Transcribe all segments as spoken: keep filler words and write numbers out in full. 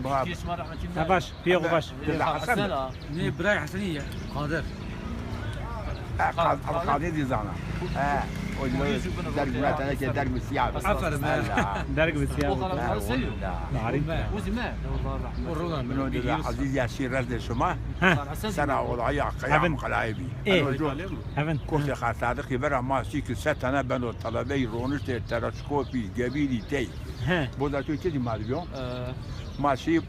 Ha baş, pîyê xo baş. Dede Hesen. Nê, birayê Hesenî ya. Qadir. Ha, Qadir dî zana. Ha, o derg mi tenê ke derg mi sîya. Aferin be. Derg mi sîya. Tarî. Min o dede Ezîz ya şî rez de şima. Sera olayî qeyam qelayî bî. Hevin. Koştê Xal Sadiqî vera ma şî ki se tene beno telebeyî roniştê teleskopî, gebîrî tey. He. Boza to çi dî ma dibîyo? Ma şî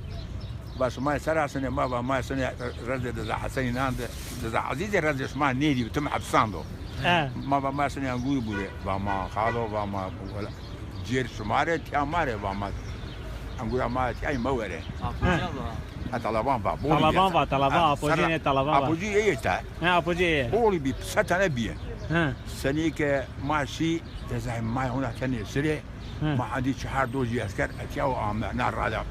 va şima ser asenê, ma va ma senê rez de dede Hesenî nan de, dede Ezîzê rez de şima nêdî, tim hepsan do. He. Ma va ma senê engûrî bure, va ma xalo, va ma cêr şima rê, tiya ma rê, va ma engûra ma tiyayî mewere. He. Ha, talaban va, bol. Talaban va, talaban, apocî nê talaban va. Apocî ey esta. He, apocî ey. Bol bî, se tene bîye. He. Senî ke ma şî, dezay ma hona tenê sirê, Hı. Ma endî çihar dozî esker etya û ame, na rada.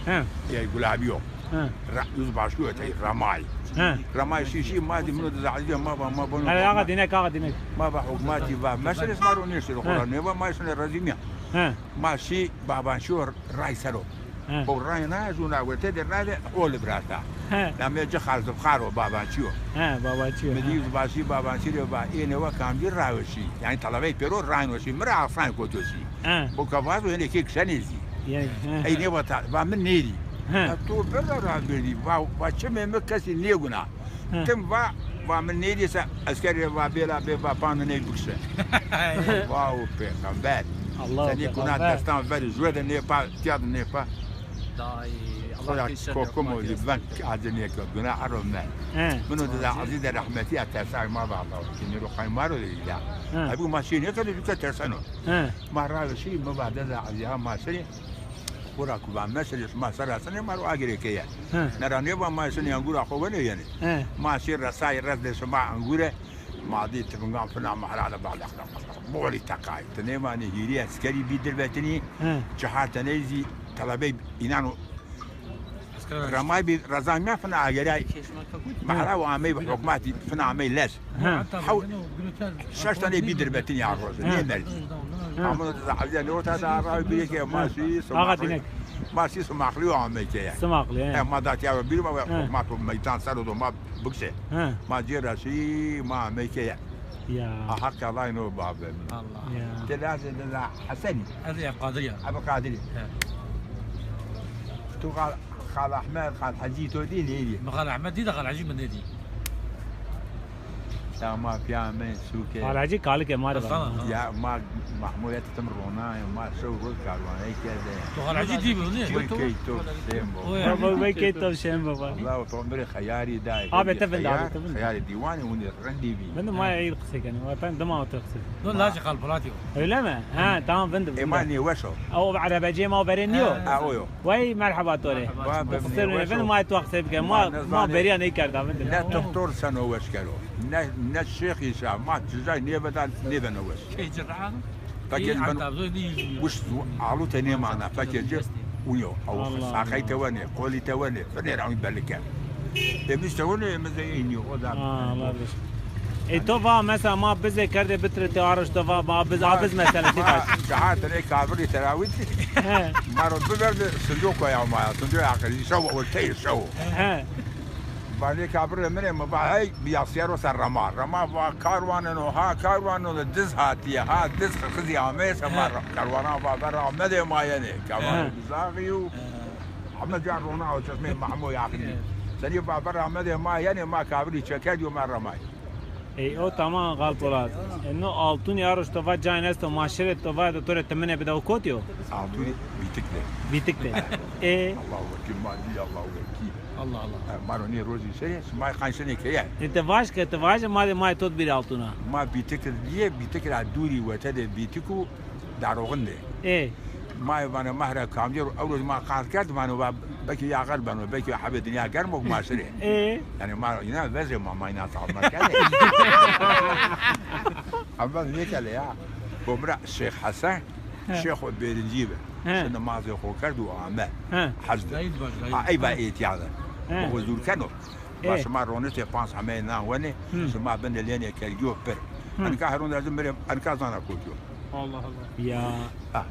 Hı. Ey gulabî yo. Hı. Ra-, yüzbaşı ötey, Ramay. Hı. Ramay şîşî ma dî, min o dede Ezîzê ma va ma bono. Hele axa dînek, axa dînek. Ma va hukmatî va, meselês ma ro nêştê ro xora, nêva ma şine rezî nîya. Hı. Ma şî babançî yo ray ser o. He. O rayna zûna werte de rade oli birata. He. Namê ci Xal Zibxar o, babançî yo. He, babançî yo. Mi dî yüzbaşî babançî rê va, ê nêwa kamcî rayo şî. Yanî talebey pêro rayno şî. Mi ra aslan koto şî. He. O ke vazo, ênê kê kişenê zî. Yanî, he. Ey nêva ta-, va mi nêdî. He. Ya to birda ra birdî. Va, va çimê mi kesî nêguna. Hı. Tim va, va mi nêdî se eskerî va bêla bê va pande ney bikişe. Va o pêxember. Allah. Senî kuna destan verî, jû de nêpa, tiya de nêpa. Dayî, Allah. Koya kokum o zî ben acı nêke, guna aro me. Hı. Min o dede Ezîzê rehmetî ya tersay ma va Allah. Ki nêro qay ma ro de îla. Hı. Ebu ma şî nêkerde, jû ke terseno. Hı. Ma ra şî, mi va dede Ezîz ha ma serî. Xora ku va meselê şima ser asenê ma ro agirê keye. He. Nera nêva ma şinê engura xo wenê yenê. He. Ma şî resayî rez de şima engure, ma dî tibingan fina mehra de balex balex bolî teqay. Ti nêvanî hîrê eskerî bî dirbetinî, he, çihar teney zî telebey înan o. Remay bî, rezay mîyan fina ageray. Mehra û amey bi hukmatî fina amey lez. Ha. Hew-, şeş tane bî dirbetin ya roze. Ha. Nêmerdî. Ha. Ama da Ezîz ne orta da ra bîrê ke ma şî Simaxlî. Ma şî Simaxlî û amey keye. Simaxlî, he. E, ma da tiya bîr ma ve, ha, ma to meydan ser o do ma bikse. Ha. Ma cê ra şî ma amey keye. Ya. A hak Allah no babe. Allah. Ya. Te lazê dede Hesenî. Ez ya Qadir ya. Abi Qadirî. He. Tu Xal, Xal Ehmed, Xal Hecî to dî nêdî? Mi Xal Ehmed dî de Xal Hecî mi nêdî. Ya ma pîya me sûke. Xal Hecî kalikê ma rê va. Ya ma Mahmûdê tim rona, ma şew roz karwaney kerde. Tu Xal Hecî dî bi nê? Wey key to şên bo. Wey key to şên bo. Allah to mi rê xeyarî day. Abi te vind, abi te vind. Xeyarî dîwanê winî rindî bî. Vind ma ya îr qisey kenî. Wa ben dima otur qisey. No lajê Xal Polat yo. Öyle mi? Ha, tamam, vind. E ma nêweş o. O erebecê ma verê nîyo. Ha, o yo. Wey, merheba to rê. Merheba. Qisey rê vind, ma tu qisey bike. Ma, ma beriya nêkerda vind. Ne doktor seno weş kero. Ne, ne şêxî şa. Ma cizay nêveda, nêveno weş. Key ci ra? Fekê ci ben wişt û alute nêmana. Fekê ci uyo. Ew saqey tewenê, qolî tewenê, finê ra wî belike. Ê mi tewenê, ê mi zey ênîyo, o da. Ha, Allah bilir. E to va mesela ma bizê kerdê bitirê te arişto va ma biz, a biz meselesi baş. Çihar tenê kafirî terawît. He. Ma ro biverde sindoq koya ma ya. Sindoq aqilî şew o tey şew. He. Vanê kabirê min ê, mi va hey, bîyasîya ro ser rema. Rema va karwaneno, ha karwaneno, diz hatîye, ha diz xixizî ameyê se ma karwanan va ver amedê ma yenê. Karwanê bizaxî û heme ca rona o çeşmê Mahmû yaxî. Senî va ver amedê ma yenê, ma kabirî çekerdî û ma remay. Ey o tamam Xal Polat. E no Altun ya ro to va cayn esto, ma şirê to va de to rê timine bida, o kotî yo? Altun Bîtik de. Bîtik de. E? Allahu Ekîr, ma dî Allahu Ekîr. Allah Allah. E, ma ro nê rozî serê, sima qanc senê keye. E, ti vaj ke, ti vaj, ma de ma to bîrê Altuna. Ma Bîtik de dîye, Bîtik ra dûrî wete de Bîtik û Daroxin de. E. Ma vanê ma hera kamcî ro, ew roz ma qal kerd, vanê va belkî ya xer beno, belkî hebê dinya germ o ma şirê. E. Yanî ma îna vezê ma, ma îna salma kerdê. Ama nêkele ya. Bo mi ra Şêx Hesen, Şêxo bêrincî bi. Şi nimazê xo kerd û ame. Hec de. A, ey va êtîya de. Bo xo zûr keno. Va şima roniştê panc hemeyê nan wenê, şima binê lênê kergîyo pir. Enika heron de ez mi rê, enika zana kotî yo. Allah Allah. Ya. Ha.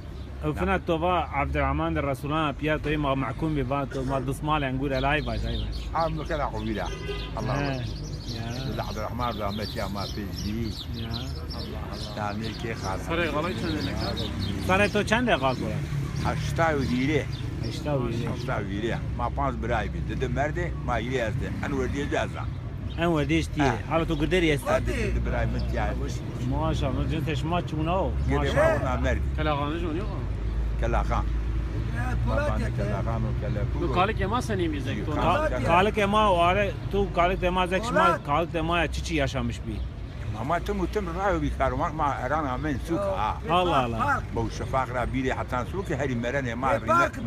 Ew fina to va Abdurrahman de Resulan a piya to ma mahkum bi va to ma dusmal engur elay vaj ay vaj. Ha, mı kela qubira. Allah He, razı olsun. Ya. Biz Abdurrahman da Ahmet ya ma pezdi. Ya. Allah Allah. Ya ne ke xar. Sarı qalay çende ne? Sarı to çende qal kola? Haşta û hîrê. Haşta û hîrê. Haşta û hîrê. Ma panc biray bi. Didi merdê, ma hîrê estê. En werdiyê ceza. En werdiyê ti yê. Ha. Hala to girderî estê. Ha, didi, didi biray min tiya. Maşallah, cin teşma çuna o. Girê ma ona merdî. Kelaxanij o niyo? Kelaxan. Babane kelaxan o, kelekûr o. Kalik ema senî mi zek to? Ka-, kalik ema o are, tu kalik ema zek şima, kalik ema ya çiçi yaşamış bi? Ama tim û tim rayo bî karwan ma eran amen sûk ha. Allah Allah. Bo şefaq ra bîrê hetan sûk herî merenê ma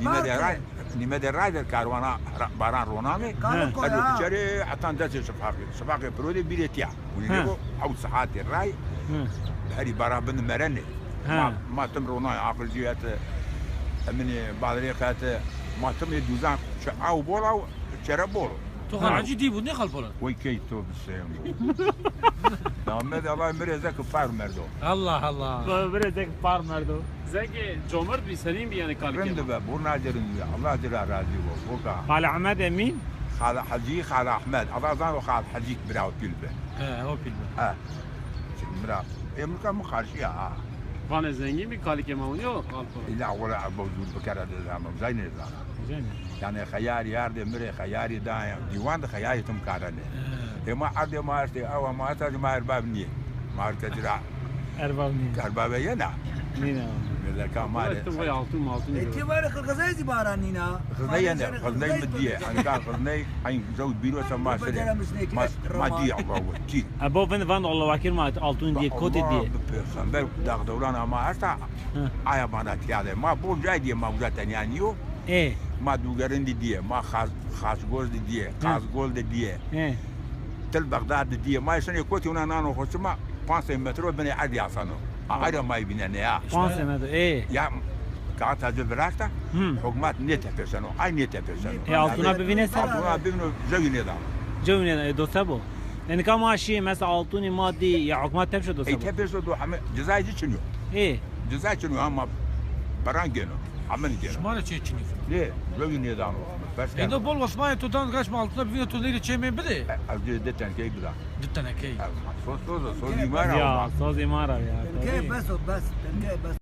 nîme de ray, nîme de ray der karwana baran ronanê. Hero biçerê hetan destê şefaqê. Şefaqê piro de bîrê tiya. Ûnî bo ew saatê ray herî baran bin merenê. Ma, ma tim ronay aqilcî hete, eminê badrê hete, ma tim ê duzan çe aw bol aw çere bol. To xal hecî dî bû, nê xal pola? Wey key to bi seyem bû. Namê de Allah mi rê zek par merdo. Allah Allah. Bi rê zek par merdo. Zek comerd bî, senîn bî yanî kalikê ma? Rind be, burna de rind be. Allah ci ra razî bo. Boka. Xal Ahmed Emîn? Xal Hecî, Xal Ahmed. Allah zan o Xal Hecî bira o pîl be. He, o pîl be. He. Şimdi bira. Emrika mi karşıya ha. Vanê zengîn bî kalikê ma, yo xal pola? Îla wela bo zûr bikere de zana. Zay nêzana. Zay nêzana. Yanî xeyarî erdê mi rê xeyarî da ya. Dîwan de xeyarî tim karenê. He. Ê ma erdê ma estê, ewa ma esta, ma erbab nîyê. Ma her kesî ra erbab nîyê. Erbabê yena. Nîna. Mêrdeka ma rê. Ti vay altun maltun. E, ti vay rê Qirgizey zî baran nîna. Xizney yene, xizney mi dîye. Anka xizney, ay zew bîro se ma serê. Ma, ma dîye, Allah, tî. E, bo vind van Allah wakir ma altun dîye, kotê dîye. Allah, bi pêxember, dağ dewran ama esta. Hı. Aya bana tiyade. Ma bol cay diye ma uza tenya niyo. E. Ma Dugerin de diye, ma Xaz, Xazgoz de diye, Hı. Kazgol de diye. E. Til Bexdad de diye. Ma şenê kotî ona nano xo çima panc sey metro binê erdî asano. A, ayra ma bînene ya. Panc sey metro, e. Ya, kağıt hacı bırak da, Hı. Hukmat ne tepeseno, ay ne tepeseno. E, altuna bivîne se? Altuna bivîno, cewî nêdano. Cewî nêdano, e, do se bo? Yanî ka ma şî, mesela altunî ma dî, ya hukmat tepşo do se bo? Ey tepşo do, heme cezayê ci çin yo. Ê. Ceza çin yo ama paran gêno. Amin gêno. Şima rê çê çin yo? Nê, cewî nêdano. Bes keno. Êdo bol Osmanê to dan gaş ma altuna bivîno to nêrê çê mê bidê? E, ez dê di tenekey bida. Di tenekey. E, soz, soz, soz îmar a. Ya, soz îmar a ya. Tenekey bes o, bes. Tenekey bes.